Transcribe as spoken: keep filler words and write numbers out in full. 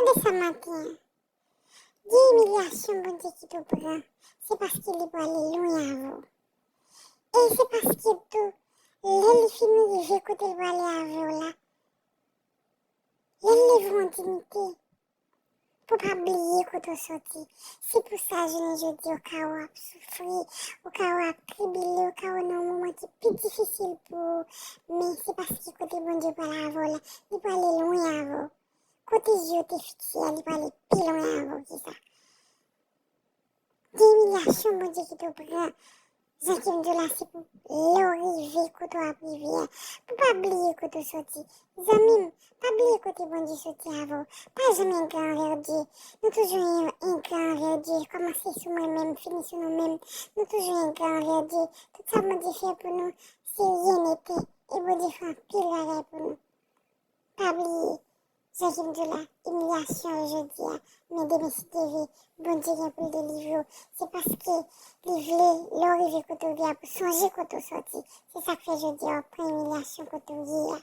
Tande sa maten an. Gen imilyasyon Bondye kite w pran, se paske li prale lwen avè w. E se paske tou, lè li fin rive kote l prale avè w la, lè l leve w an diyite, pou w pa bliye kote w soti. Se pou sa, jounen jodi, ou ka wè w ap soufri, ou ka wè w ap tribile, ou ka wè w nan yon moman ki pi difisil pou ou, men se paske kote Bondye prale avè w la, li prale lwen avè w. Kote je w te fikse a, li prale pi lwen avè w ke sa. Gen imilyasyon Bondye kite w pran. Jan ke m di w la, se pou lè w rive kote w ap rive a, pou w pa bliye kote w soti. Zanmi m, pa bliye kote Bondye soti avè w. Pa janm engra anvè Dye. Nou toujou en- engra anvè Dye. Kòmanse sou mwen menm, fini sou nou menm. Nou toujou engra anvè Dye. Tout sa Bondye fè pou nou, se ryen nete. E Bondye fè anpil bagay pou nou. Pa bliye, jan ke m di w la, imilyasyon yo jodi a, men demen si Dye vle, Bondye gen pou l delivre w. Se paske li vle, lè w rive kote w ye a, pou sonje kote w soti. Se sa k fè jodi a w ap pran imilyasyon kote w ye a.